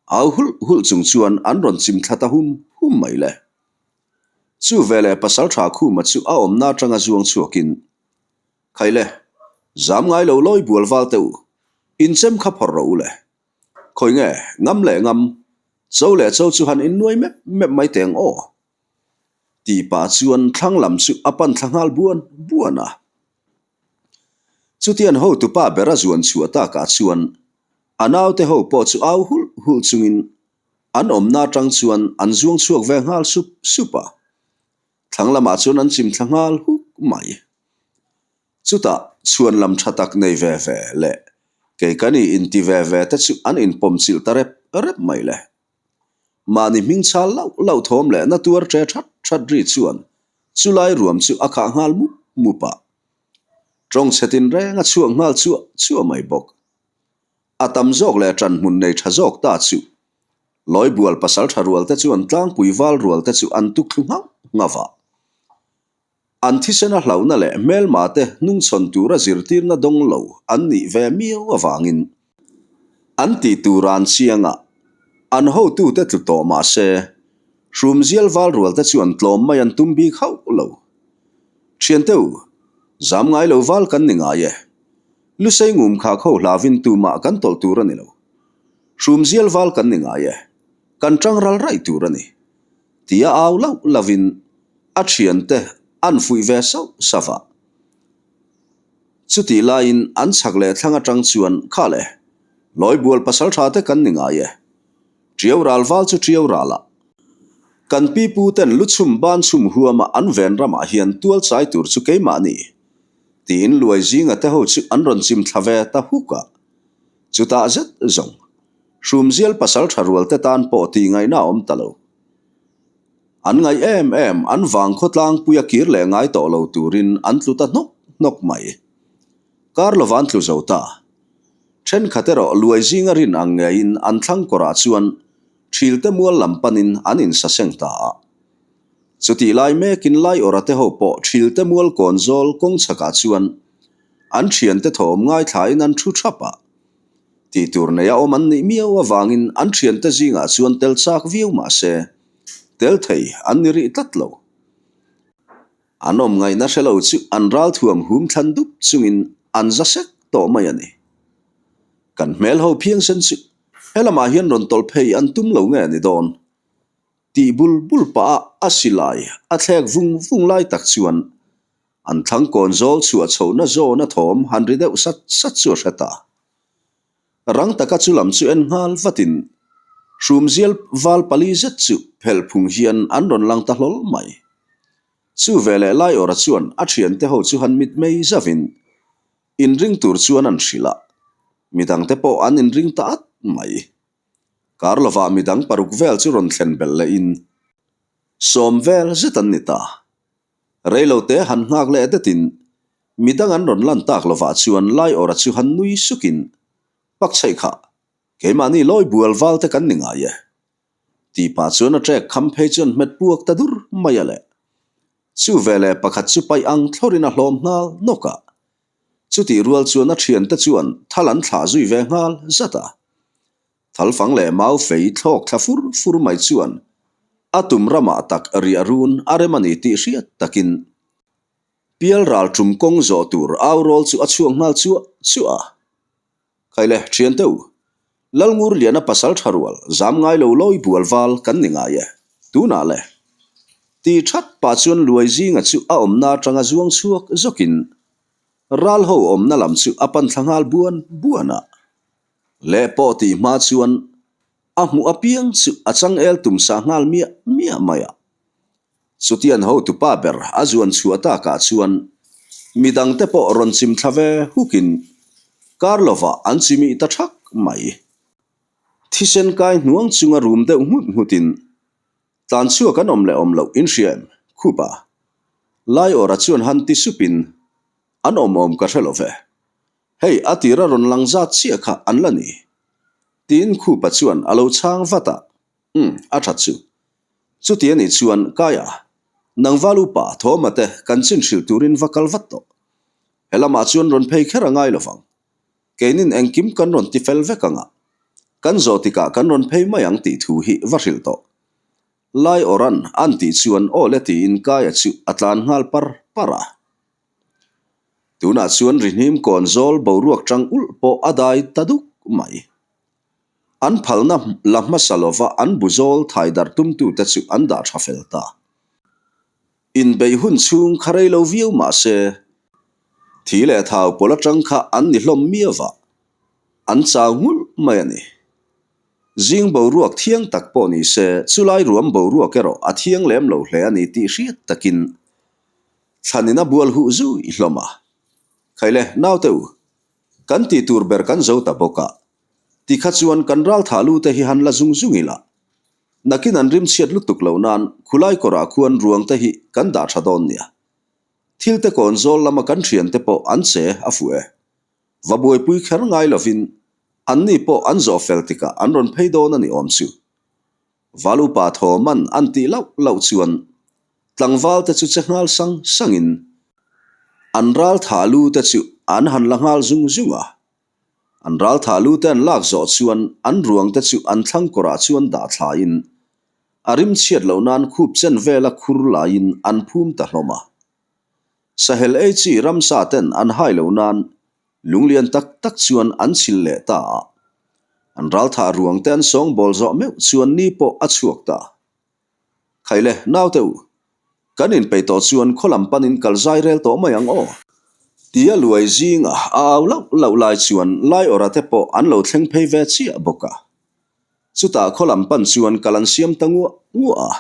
Au hulh hulh chung chuan an rawn chim thla ta hum hum mai le. Chu veleh Pasalṭha Khuma chu a awmna aṭanga zuang chhuakin, Khai le, zam ngai lo lawi bual val teh u, inchem kha phawrh rawh u le. Khawi nge, ngam leh ngam, cho leh cho chu han innuai mep mep mai teh ang aw. Tih pah chuan thlang lam chu a pan thla nghal buan buan a. Chutian hotupa ber a zuan chhuah takah chuan a naute ho pawh chu au hulh hulh chungin an awmna atang chuan an zuang chhuak ve nghal sup sup a. Thlang lamah chuan an chim thla nghal huk mai. Chutah chhuan lam tha tak nei ve ve leh kei ka ni inti ve ve te chu an inpawm chilh ta rep rep mai le. Mahni hming chal lauh lauh thawm leh na tuar ṭe that that ri chuan chulai ruam chu a khah nghal mup mup a. Tawng chhe tinreng a chhuak nghal chuah chuah mai bawk. A tam zawk leh ṭan hmun nei ṭha zawk ta chu Lawibual pasal ṭha rual te chuan tlangpui val rual te chu an tuk thlu nghauh nghauh a. An thisena hlauhna leh hmelma te hnungchhawn tura zirtirna dawng lo an nih ve miau avangin an tih tur an chiang a, an hotute tlu tawh mah se, hrumzial val rual te chuan tlawm mai an tum bik hauh lo. Thiante u, zam ngai lo val kan ni ngai e. Lusei ngum khak ho hlavin tumah kan tawlh tur a ni lo. Hrumzial val kan ni ngai e, kan tang ral raih tur a ni. Tia au lauh lauhin a thiante an fuih ve sauh sauh a. Chutih laiin an chhak leh thlang atang chuan kha le, Lawibual pasal tha te kan ni ngai e. Tiau ral val chu tiau ral a. Kan pi pu ten lu chhum ban chhum huama an ven ramah hian tual chai tur chu keimah ni. Tiin luai zinga te ho chu an rawn chim thla ve ta huk a. Chutah zet zawng, Hrumzial pasal tha rual te tan pawh tih ngaihna a awm ta lo. An ngaih em em, an vang khawtlangpui a kir leh ngai tawh lo turin an tlu ta hnawk hnawk mai. Kar lova an tlu zo ta. Thenkhat erawh luai zinga rin ang ngeiin an thlang kawrah chuan Thilte mual lam panin an insaseng ta a. Chutih lai mekin Laiawrha te ho pawh Thilte mual kawn zawl kawng chhakah chuan an thiante thawm ngaithlain an thu thap a. Tih tur neia awm an nih miau avangin an thiante zingah chuan tel chak viau mah se, tel thei an ni rih tlat lo. An awm ngaihna hre lo chu an ralthuam hum thlan dup chungin an za sek tawh mai a ni. Kan hmel ho phiangsen chu helamah hian rawn tawlh phei an tum lo nge ni dawn? Tih bul bul pah a a silai a thlek vung vung lai tak chuan An thlang kawn zawl chhuah chhohna zawna thawm han ri deuh sat sat chu a hre ta. Rang taka chu lam chu en nghal vatin Hrumzial val pali zet chu phelh phung hian an rawn lang ta hlawl mai. Chu veleh Laiawrha chuan a thiante ho chu han mit mei zavin inring tur chuan an hrilh a, midangte pawh an inring ta at mai. Kar lovah midang paruk vel chu rawn thlen belh lehin sawm vel zet an ni ta. Reilote han nghak leh detin midang an rawn lan tak lovah chuan Laiawrha chu han nui sukin, Pak chheih kha, keimahni lawi bual val te kan ni ngai e. Tih pah chuan a trek kham phei chuan hmet puak ta dur mai a le. Chu veleh pakhat chu paih ang thlawrin a hlawm nghal nawk a. Chutih rual chuan a thiante chuan thal an thlah zui ve nghal zat a. Thalfang leh mau fei thlawk thla fur fur mai chuan a tum ramah tak riah run a rem a ni tih hriat takin Pial ral tum kawng zawh tur au rawl chu a chhuak nghal chuah chuah a. Khaile, thiante u, Lalngur Liana pasal tha rual zam ngai lo lawi bual val kan ni ngai e, tunah le. Ti that pah chuan luai zinga chu a awmna atanga zuang chhuak zawkin ral ho awmna lam chu a pan thla nghal buan buan a. Leh pawh tih hma chuan a hmuh apiang chu a changel tum sah nghal miah miah mai a. Chutian hotupa ber a zuan chhuah takah chuan midangte pawh rawn chim thla ve hukin kar lovah an chimih ta thak mai. Thisen kai hnuang chunga rum deuh nghut nghutin tlan chhuak an awm leh awm loh inhria em khupa Laiawrha chuan han ti supin an awm awm ka hre lo ve. Hei, a tira rawn lang zat chiah kha an la ni. Tiin Khupa chuan a lo chhang vat a, Umm, a that chu. Chuti a nih chuan, Kaia, nang val upa Thawma te kan chin hrilh turin va kal vat tawh. He lamah chuan rawn phei kher a ngai lovang. Keinin engkim kan rawn ti fel vek ang a. Kan zawh tikah kan rawn phei mai ang tih thu hi va hrilh tawh. Lai awran an tih chuan aw le tiin Kaia chu a tlan nghal par par a. Tunah chuan rihnim kawn zawl boruak tang ulh pawh a dai ta duk mai. An phalna la hmasa lova an bu zawl thai darh tumtute chu an dah tha fel ta. Inbeih hun chhung kha rei lo viau mah se, thi leh thau pawl atang kha an ni hlawm miau va, an chau nghulh mai a ni. Zing boruak thiang tak pawh ni se, chulai ruam boruak erawh a thiang lem lo hle a ni tih hriat takin Thlanin a bual huh zui hlawm a. Khaile, naute u, kan tih tur ber kan zo ta bawk a. Tikha chuan kan ral thah lu te hi han la zung zung ila. Nakin an rimchhiat lutuk lo nan khulai kawrah khuan ruang te hi kan dah tha dawn nia. Thil te kawn zawl lama kan thian te pawh an che a fuh e. Va buaipui kher ngai lovin anni pawh an zawh fel tikah an rawn phei dawn a ni awm chu. Val upa thaw man an tih lauh lauh chuan tlangval te chu che nghal sang sangin an ral thah lu te chu an han la nghal zung zung a. An ral thah lu te an lak zawh chuan an ruang te chu an thlang kawrah chuan dah thlaiin a rim chhiat loh nan khup chen vela khur laiin an phum ta hlawm a. Sahel ei chi ramsa ten an hai loh nan Lunglian tak tak chuan an chhil leh ta a. An ralthah ruang te an sawngbawl zawh meuh chuan ni pawh a chhuak ta. Khaile, naute u, kan inpeih tawh chuan khaw lam panin kal zai rel tawh mai ang aw. Tia luai zinga a au lauh lauh lai chuan Laiawrha te pawh an lo thleng phei ve chiah bawk a. Chutah khaw lam pan chuan kal an siam ta nguah nguah a.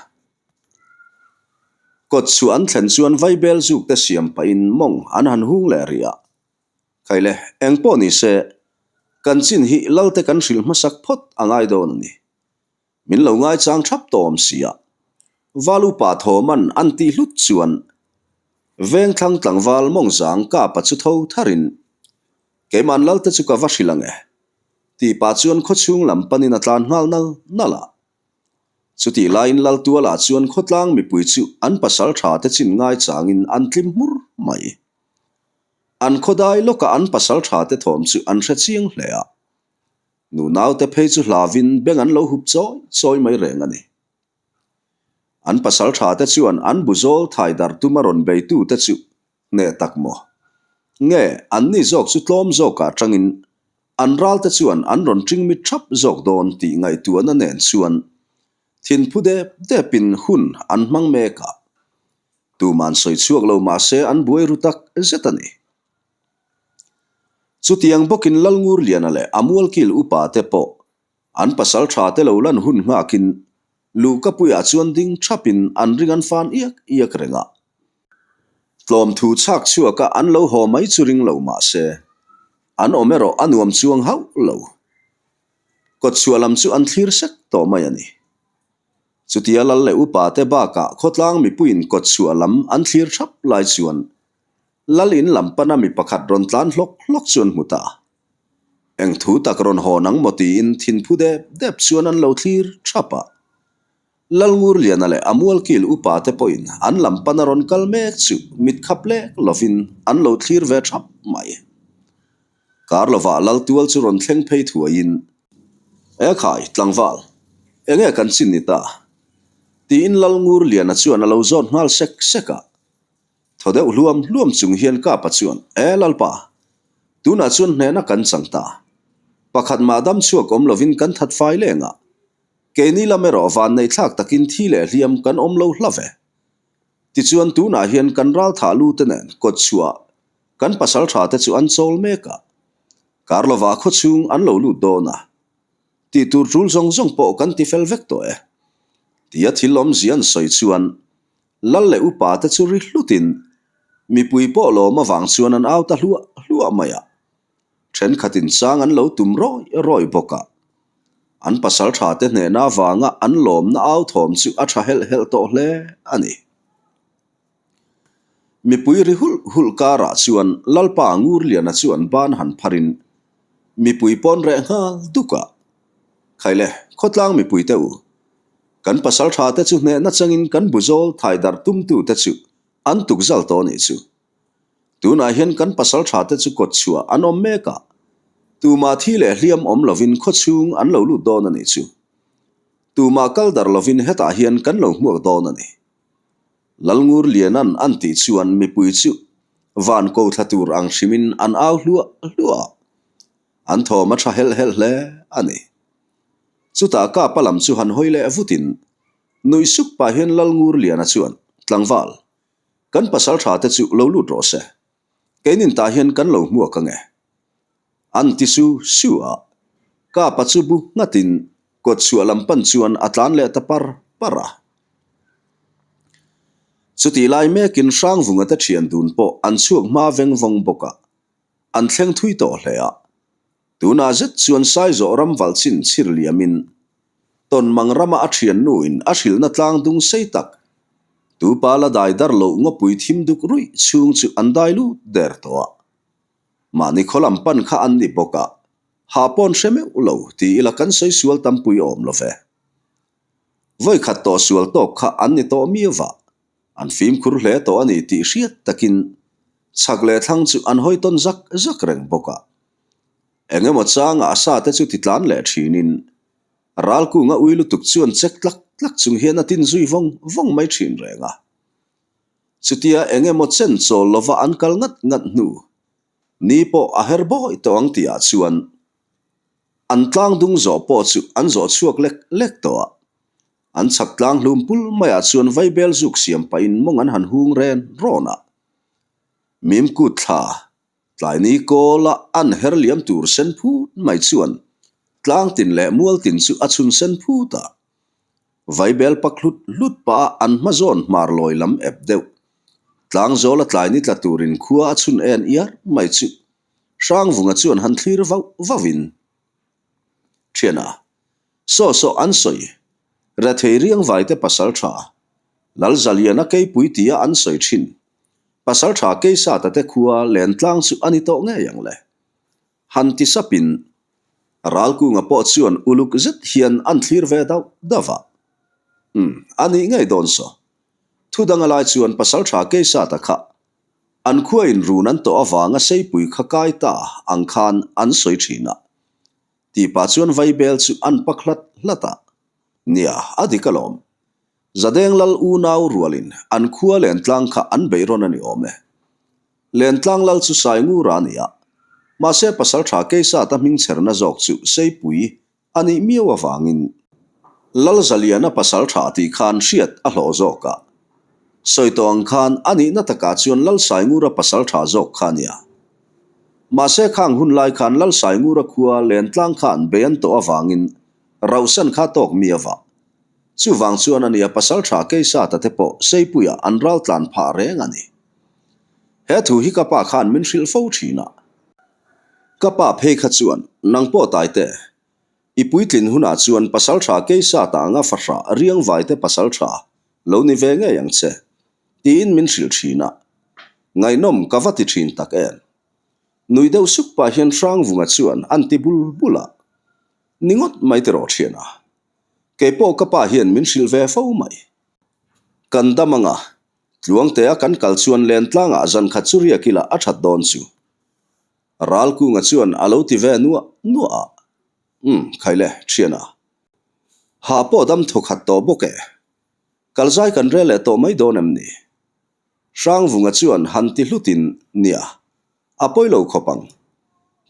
Kawt chhuah an thlen chuan vaibel zuk te siam pahin mawng an han hung leh rih a. Khaile, eng pawh ni se, kan chin hi Lalte kan hrilh hmasak phawt a ngai dawn a ni. Min lo ngaichang thap tawh awm si a. Val upa Thawman an tih hlut chuan Vengthlang tlangval mawngzang kapa chu tho tharin, Keiman Lalte chu ka va hrilh ang e, tih pah chuan khawchhung lam panin a tlan nghal nal nal a. Chutih laiin Laltualah chuan khawtlang mipui chu an pasal tha te chin ngaichangin an tlim hmur mai. An khawdai lawkah an pasal tha te thawm chu an hre chiang hle a. Nunaute phei chu hlavin beng an lo hup chawi chawi mai reng a ni. An pasal tha te chuan an buzawl thai dar tuma rawn beitu te chu hneh tak maw? Nge anni zawk chu tlawm zawkah tangin an ralte chuan an rawn ṭing mit ṭhap zawk dawn tih ngaihtuahna nen chuan thinphu dep depin hun an hmang mek a. Tuman sawi chhuak lo mah se an buai ru tak zet a ni. Chutiang bawkin Lalngurliana leh a mualkil upa te pawh an pasal tha te lo lan hun nghakin luhkapuiah chuan ding thapin an ring an fan iak iak reng a. Tlawm thu chhak chhuaka an lo haw mai chu ring lo mah se an awm erawh a nuam chuang hauh lo. Kawtchhuah lam chu an thlir sek tawh mai a ni. Chutia lal leh upa te bakah khawtlang mipuiin kawtchhuah lam an thlir thap lai chuan lal in lam pana mi pakhat rawn tlan hlawk hlawk chu an hmu ta. Eng thu tak rawn haw nang maw tiin thinphu dep dep chuan an lo thlir thap a. Lal Ngurliana leh a mualkil upa te pawhin an lam pana rawn kal mek chu mit khap lek lovin an lo thlir ve thap mai. Kar lovah lal tual chu rawn thleng phei thuaiin E khai, tlangval, enge kan chin ni ta? Tiin Lal Ngurliana chuan a lo zawt nghal sek sek a. Thaw deuh hluam hluam chung hian Kapa chuan, E Lalpa, tunah chuan hnehna kan chang ta. Pakhat mah dam chhuak awm lovin kan that fai leng a. Keini lam erawh van nei thlak takin thi leh hliam kan awm lo hla ve. Tichuan tunah hian kan ral thah lu te nen kawt chhuah kan pasal tha te chu an chawl mek a. Kar lovah khaw chhung an lo lut dawn a, tih tur tul zawng zawng pawh kan ti fel vek tawh e. Tia thil awmzia an sawi chuan Lal leh upa te chu ri hlutin mipui pawh lawm avang chuan an au ta hluah hluah mai a. Thenkhatin chang an lo tum rawi rawi bawk a. An pasal tha te hnehna avanga an lawmna au thawm chu a tha helh helh tawh hle a ni. Mipui ri hulh hulh karah chuan Lalpa Ngurliana chuan ban han pharin mipui pawn reh nghal duk a. Khaile, khawtlang mipui te u, kan pasal tha te chu hnehna changin kan buzawl thaidarh tumtu te chu an tukzal tawh nih chu. Tunah hian kan pasal tha te chu kawtchhuah an awm mek a. Tumah thi leh hliam awm lovin khawchhung an lo lut dawn a nih chu. Tumah kal darh lovin hetah hian kan lo hmuak dawn a ni. Lalngur Lianan an tih chuan mipui chu van ko thla tur ang hrimin an au hluah hluah a, an thawm a tha helh helh hle a ni. Chutah Kapa lam chu han hawi leh vutin nuih suk pah hian Lalngur Liana chuan, Tlangval, kan pasal tha te chu lo lut rawh se. Keinin tah hian kan lo hmuak ange. An ti su su a, Kapa chu bu nghatin kawt chhuah lam pan chuan a tlan leh ta par par a. Chutih lai mekin Hrangvunga te thian dun pawh an chhuak hma veng vawng bawk a, an thleng thui tawh hle a. Tunah zet chuan Saizawh ram valh chin chhir liamin Tawnmang rama a thiannuin a hrilhna tlang dung sei tak, tupa la dai dar loh ngawpui thim duk ruih chhung chu an dai lut der tawh a. Mahni khaw lam pan kha an ni bawk a, ha pawn hre meuh lo ti ila kan sawi sual tampui awm lo ve. Vawi khat tawh sual tawk kha an ni tawh miau va, an fimkhur hle tawh a ni tih hriat takin chhak leh thlang chu an hawi tawn zak zak reng bawk a. Eng emaw changah a sa te chu ti tlan leh thinin Ralkunga ui lutuk chuan chek tlak tlak chung hian a tin zui vawng vawng mai thin reng a. Chutia eng emaw chen chawl lova an kal ngat ngat hnu, ni pawh a her bawi tawh ang tihah chuan an tlang dung zawh pawh chu an zawh chhuak lek lek tawh a. An chhak tlang hlum pul maiah chuan vaibel zuk siam pahin mawng an han hung ren rawn a. Mimkut thla Tlaini kawla an her liam tur sen phut mai chuan tlangtin leh mualtin chu a chhun sen phut a. Vaibel pak hlut hlut pah a an hma zawn hmar lawi lam ep deuh. Tlangzawla tlaini tla turin khua a chhun en iar mai chu Hrangvunga chuan han thlir vauh vauhin Thiana, saw saw an sawi, rethei riangvaite pasal tha, Lalzaliana keipui tia an sawi thin. Pasaltha Keisata te khua Lentlang chu a ni tawh ngei ang le. Han ti sapin Ralkunga pawh chuan uluk zet hian an thlir ve dauh dauh a. Umm, a nih ngei dawn saw. Thu danga lai chuan Pasaltha Keisata kha an khua in run an tawh avanga seipui kha kai ta ang khan an sawi thin a. Tih pah chuan Vaibel chu an pak hlat hlat a. Nia, a dik alawm. Zadeng lal unau rualin an khua Lentlang kha an beih rawn a ni awm e. Lentlang lal chu Saingura a ni a, mahse pasaltha Keisata hmingchherna zawk chu Seipui a nih miau avangin Lal Zaliana pasaltha tih khan hriat a hlawh zawk a. Sawi tawh ang khan a nihna takah chuan Lal Saingura pasaltha zawk kha a nia. Mahse khang hun lai khan Lal Saingura khua Lentlang kha an bei an tawh avangin rauhsan kha tawk mi a vah. Chuvang chuan a nia pasal tha Keisata te pawh Seipuiah an ral tlan phah reng a ni. He thu hi ka pa khan min hrilh fo thin a. Ka pa phei kha chuan, Nang pawh Taite, i puitlin hunah chuan pasal tha Keisata anga fahrah Riangvaite pasal tha lo ni ve ngei ang che, tiin min hrilh thin a. Ngaihnawm ka va ti thin tak em. Nui deuh suk pah hian Hrangvunga chuan an ti bul bul a. Ni ngawt mai tiraw thian a. Kei pawh ka pa hian min hrilh ve fo mai. Kan dam anga, Tluangtea kan kal chuan Lentlangah zan khat chu riak ila a that dawn chu. Ralkunga chuan a lo ti ve nuah nuah a. Umm, Khaile, thiana. Hah pawh dam thaw khat tawh bawk e. Kalzai kan rel leh tawh mai dawn em ni? Hrangvunga chuan han ti hlutin, Nia, A pawi lo khawp ang.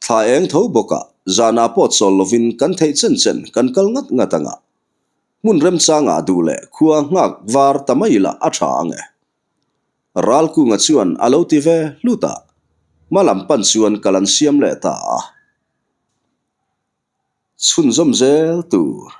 Thla eng tho bawkah zanah pawh chawl lovin kan theih chen chen kan kal ngat ngat ang a. Hmun remchangah duh leh khua nghak var ta mai ila a tha ang e. Ralkunga chuan a lo ti ve hlut a, hma lam pan chuan kal an siam leh ta a. Chhunzawm zel tur.